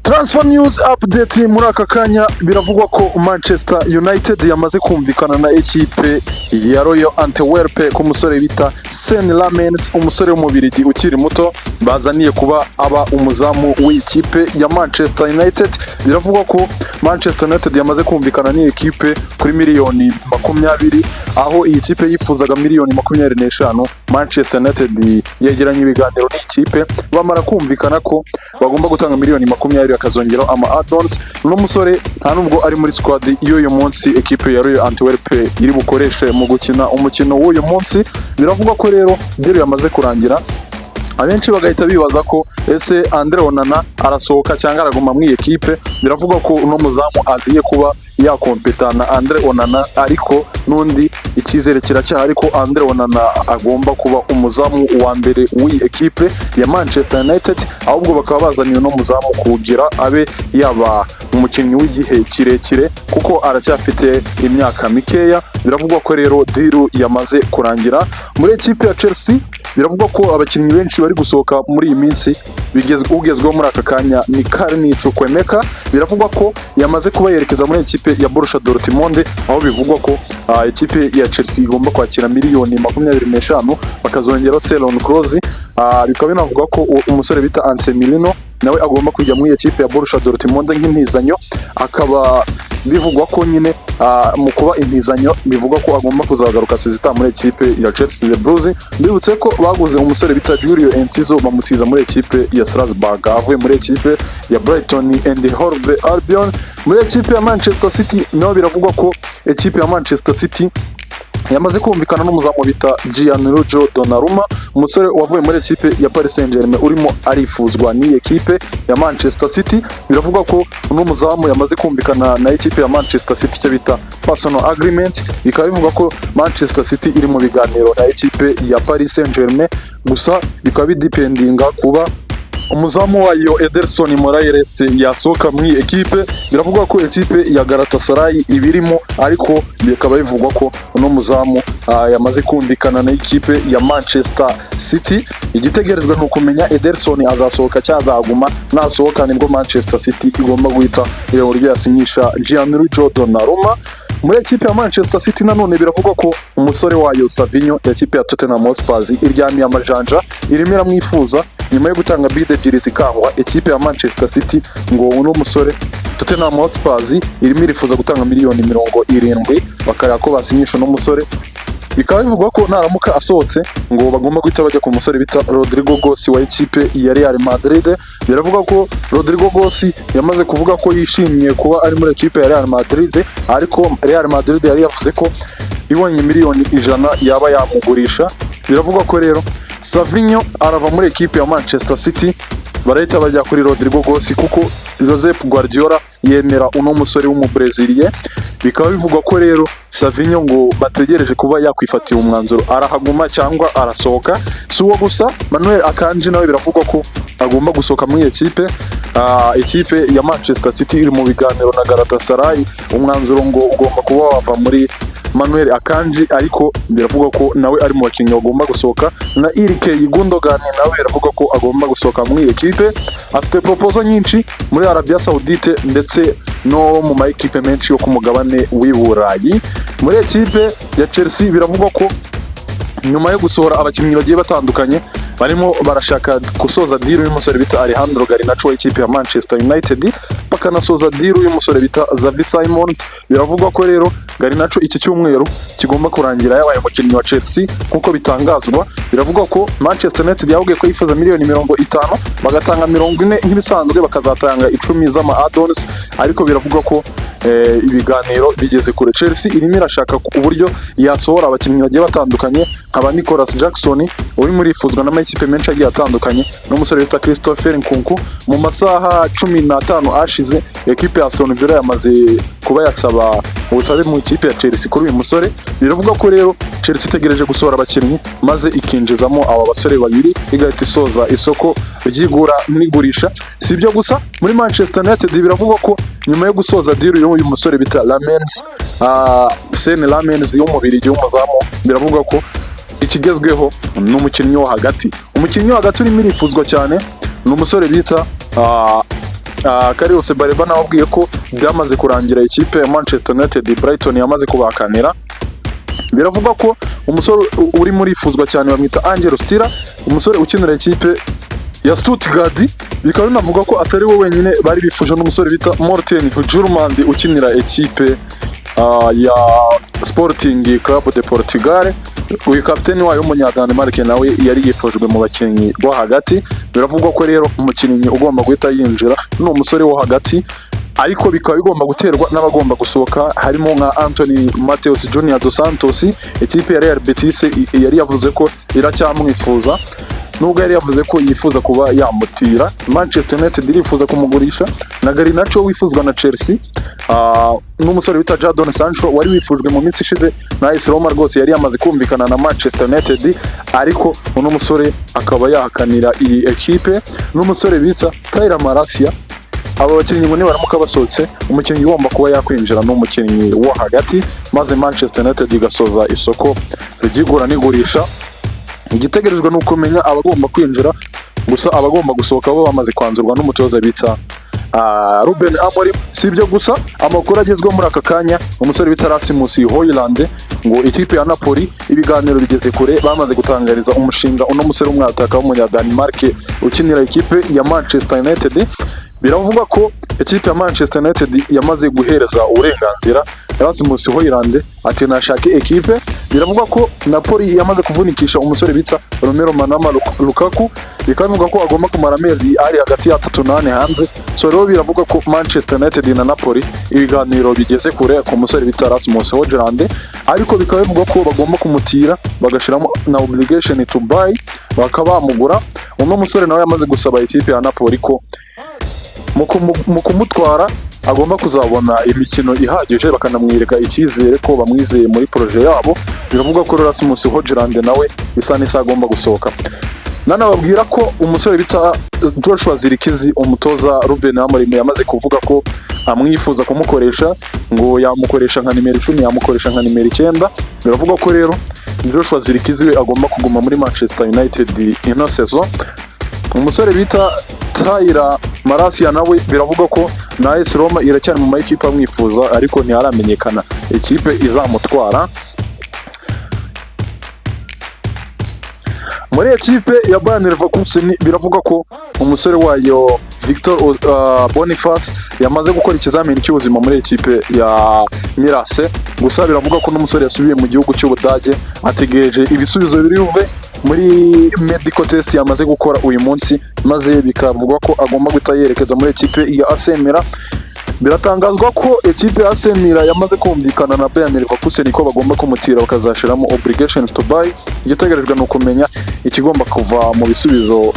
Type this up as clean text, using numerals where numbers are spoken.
Transfer news update muri aka kanya: biravugwa ko Manchester United yamaze kumvikana na ekipe ya Royal Antwerp ku musore bita Senne Lammens, umusore w'Umubirigi ukiri muto bazaniye kuba aba umuzamu w'ikipe ya Manchester United. Biravugwa ko Manchester United yamaze kumvikana n'iyi kipe kuri miliyoni 20, aho iyi kipe yifuzaga miliyoni 25. Manchester United yegeranye ibiganiro n'iyi kipe, bamara kumvikana ko bagomba gutanga miliyoni 20, bakazongeraho ama add-ons. Uno musore nta nubwo ari muri squad y'uyu munsi ekipe ya Royal Antwerp iri bukoreshe mu gukina umukino w'uyu munsi. Biravugwa ko rero deal yamaze kurangira, abenshi bagahita bibaza ko ese Andre Onana arasohoka cyangwa araguma muri iyi ekipe. Biravugwa ko uno muzamu aziye kuba yakompeta na Andre Onana, ariko n'undi icyizere kiracyahari ko Andre Onana agomba kuba umuzamu wa mbere w'iyi ekipe ya Manchester United. Ahubwo bakaba bazaniye uno muzamu kugira abe yaba umukinnyi w'igihe kirekire, kuko aracyafite imyaka mikeya. Biravugwa ko rero deal yamaze kurangira. Muri ekipe ya Chelsea biravugwa ko abakinnyi benshi bari gusohoka muri iyi minsi. Ugezweho muri aka kanya ni Carney Chukwuemeka. Biravugwa ko yamaze kuba yerekeza muri ekipe ya Borussia Dortmund, aho bivugwa ko ekipe ya Chelsea igomba kwakira miliyoni 25, bakazongeraho sell-on clause. Bikaba binavuga ko umusore bita Anselmino nawe agomba kujya muri ekipe ya Borussia Dortmund nk'intizanyo. Akaba bivugwa ko nyine mu kuba intizanyo bivugwa ko agomba kuzagaruka sezita muri ekipe ya Chelsea The Blues. Mbibutse ko baguze umusore bita Julio Enciso, bamutiza muri ekipe ya Strasbourg avuye muri ekipe ya Brighton and Hove Albion. Muri ekipe ya Manchester City naho biravugwa ko ekipe ya Manchester City yamaze kumvikana n'umuzamu bita Gianluigi Donnarumma, umusore wavuye muri ekipe ya Paris Saint-Germain urimo arifuzwa n'iyi ekipe ya Manchester City. Biravugwa ko uno muzamu yamaze kumvikana na ekipe ya Manchester City, icyo bita personal agreement. Bikaba bivugwa ko Manchester City iri mu biganiro na ekipe ya Paris Saint-Germain, gusa bikaba bidependinga kuba umuzamu wayo Ederson Moraes yasohoka muri iyi ekipe. Biravugwa ko ekipe ya Galatasaray ibirimo, ariko bikaba bivugwa ko uno muzamu yamaze kumvikana na ekipe ya Manchester City. Igitegerejwe ni ukumenya Ederson azasohoka cyangwa azaguma. Nasohoka nibwo Manchester City igomba guhita ireba uburyo yasinyisha Gianluigi Donnarumma. Muri ekipe ya Manchester City nanone biravugwa ko umusore wayo Savinho, ekipe ya Tottenham Hotspur iryamiye amajanja, irimo iramwifuza nyuma yo gutanga bid ebyiri zikangwa. Ekipe ya Manchester City ngo uno musore Tottenham Hotspur irimo irifuza gutanga miliyoni 70, bakareba ko basinyisha uno musore. Bikaba bivugwa ko naramuka asohotse ngo bagomba guhita bajya ku musore bita Rodrygo Goes wa ekipe ya Real Madrid. Biravuga ko Rodrygo Goes yamaze kuvuga ko yishimiye kuba ari muri ekipe ya Real Madrid, ariko Real Madrid yari yavuze ko ibonye miliyoni 100 yaba yamugurisha. Biravugwa ko rero Savinho arava muri ekipe ya Manchester City, barahita bajya kuri Rodrygo Goes, kuko Josep Guardiola yemera uno musore w'Umubreziliye. Bikaba bivugwa ko rero Savinho ngo bategereje kuba yakwifatira umwanzuro, arahaguma cyangwa arasohoka. Si uwo gusa, Manuel Akanji nawe biravugwa ko agomba gusohoka muri ekipe. Ikipe ya Manchester City iri mu biganiro na Galatasaray, umwanzuro ngo ugomba kuba wava muri Manuel Akanji, ariko biravugwa ko nawe ari mu bakinnyi bagomba gusohoka. Na Ilkay Gundogan nawe biravugwa ko agomba gusohoka muri iyi ekipe. Afite proposal nyinshi muri Arabia Saudite ndetse no mu ma ekipe menshi yo ku mugabane w'i Burayi. Muri ekipe ya Chelsea biravugwa ko nyuma yo gusohora abakinnyi bagiye batandukanye, barimo barashaka gusoza deal y'umusore bita Alejandro Garnacho w'ikipe ya Manchester United, bakanasoza deal y'umusore bita Xavi Simons. Biravugwa ko rero Garnacho iki cyumweru kigomba kurangira yabaye umukinnyi wa Chelsea nk'uko bitangazwa. Biravugwa ko Manchester United yababwiye ko yifuza miliyoni 50, bagatanga 40 nk'ibisanzwe, bakazatanga 10 z'ama add-ons, ariko biravugwa ko ibiganiro bigeze kure. Chelsea irimo irashaka uburyo yasohora abakinnyi bagiye batandukanye nka ba Nicolas Jackson urimo urifuzwa n'amakipe menshi agiye atandukanye, n'umusore witwa Christopher Nkunku. Mu masaha 15 ashize, ekipe ya Aston Villa yamaze kuba yasaba ubusabe mu ikipe ya Chelsea kuri uyu musore. Biravuga ko rero Chelsea itegereje gusohora abakinnyi, maze ikinjizamo aba basore babiri, igahita isoza isoko ry'igura n'igurisha. Si ibyo gusa, muri Manchester United biravugwa ko nyuma yo gusoza deal y'uyu musore bita Lammens, Senne Lammens w'Umubirigi w'umuzamu, biravugwa ko ikigezweho ni umukinnyi wo hagati. Umukinnyi wo hagati urimo irifuzwa cyane ni umusore bita Carlos Baleba nawe abwiye ko byamaze kurangira, ikipe ya Manchester United, Brighton yamaze kubakanira. Biravugwa ko umusore uri murifuzwa cyane bamwita Angelo Stiller, umusore ukinira ikipe ya Stuttgart. Bikaba binavuga ko atari we wenyine bari bifuje, n'umusore bita Morten Hjulmand ukinira ekipe ya Sporting Club de Portugal. Uyu kapiteni wayo w'umunyadanemark nawe yari yifujwe mu bakinnyi bo hagati. Biravugwa ko rero umukinnyi ugomba guhita yinjira ni umusore wo hagati, ariko bikaba bigomba guterwa n'abagomba gusohoka, harimo nka Anthony Mateus Junior dos Santos. Ikipe ya Real Betis yari yavuze ko iracyamwifuza, nubwo yari yavuze ko yifuza kuba yamutira. Manchester United irifuza kumugurisha, na Garnacho wifuzwa na Chelsea, n'umusore bita Jadon Sancho wari wifujwe mu minsi ishize na AS Roma. Rwose yari yamaze kumvikana na Manchester United, ariko uno musore akaba yahakanira iyi ekipe, n'umusore bita Tyrell Malacia. Aba bakinnyi ngo nibaramuka basohotse, umukinnyi ugomba kuba yakwinjira ni umukinnyi wo hagati, maze Manchester United igasoza isoko ry'igura n'igurisha. Igitegerejwe ni ukumenya abagomba kwinjira gusa, abagomba gusohoka bo bamaze kwanzurwa n'umutoza bita Ruben Amorim. Si ibyo gusa, amakuru agezweho muri aka kanya, umusore bita Rasmus Hojlund, ngo ikipe ya Napoli ibiganiro bigeze kure, bamaze gutangariza umushinga uno musore w'umwataka w'umunya-Denmark ukinira ikipe ya Manchester United. Biravugwa ko ikipe ya Manchester United yamaze guhereza uburenganzira Rasmus Hojlund, ati nashake ekipe. Biravugwa ko Napoli yamaze kuvunikisha umusore bita Romelu Manama Lukaku, bikaba bivugwa ko agomba kumara amezi ari hagati ya 3 n'4 hanze. So rero biravugwa ko Manchester United na Napoli ibiganiro bigeze kure ku musore bita Rasmus Hojlund, ariko bikaba bivugwa ko bagomba kumutira bagashyiramo na obligation to buy, bakaba bamugura. Uno musore nawe yamaze gusaba ikipe ya Napoli ko mu kumutwara agomba kuzabona imikino ihagije, bakanamwereka icyizere ko bamwizeye muri projet yabo. Biravuga ko Rasmus Hojlund nawe bisa n'isa agomba gusohoka. Nanababwira ko umusore bita Joshua Zirkzee, umutoza Ruben Amorim yamaze kuvuga ko amwifuza kumukoresha, ngo yamukoresha nka nimero 10, yamukoresha nka nimero 9. Biravuga ko rero Joshua Zirkzee we agomba kuguma muri Manchester United ino saison. Umusore bita Tyrell Malacia nawe biravuga ko na AS Roma iracyari mu makipe amwifuza, ariko ntiharamenyekana ikipe izamutwara. Muri ekipe ya Bayern Leverkusen biravuga ko umusore wayo Victor Boniface yamaze gukora ikizamini cy'ubuzima muri ekipe ya Mirase. Gusa biravuga ko n'umusore yasubiye mu gihugu cy'Ubudage, ategereje ibisubizo biri buve muri medical test yamaze gukora uyu munsi, maze bikavugwa ko agomba guhita yerekeza muri ekipe ya AC Milan. Biratangazwa ko ekipe ya AC Milan yamaze kumvikana na Bayern Leverkusen ko bagomba kumutira bakazashiramo obligation to buy. Igitegerejwe ni ukumenya ikigomba kuva mu bisubizo.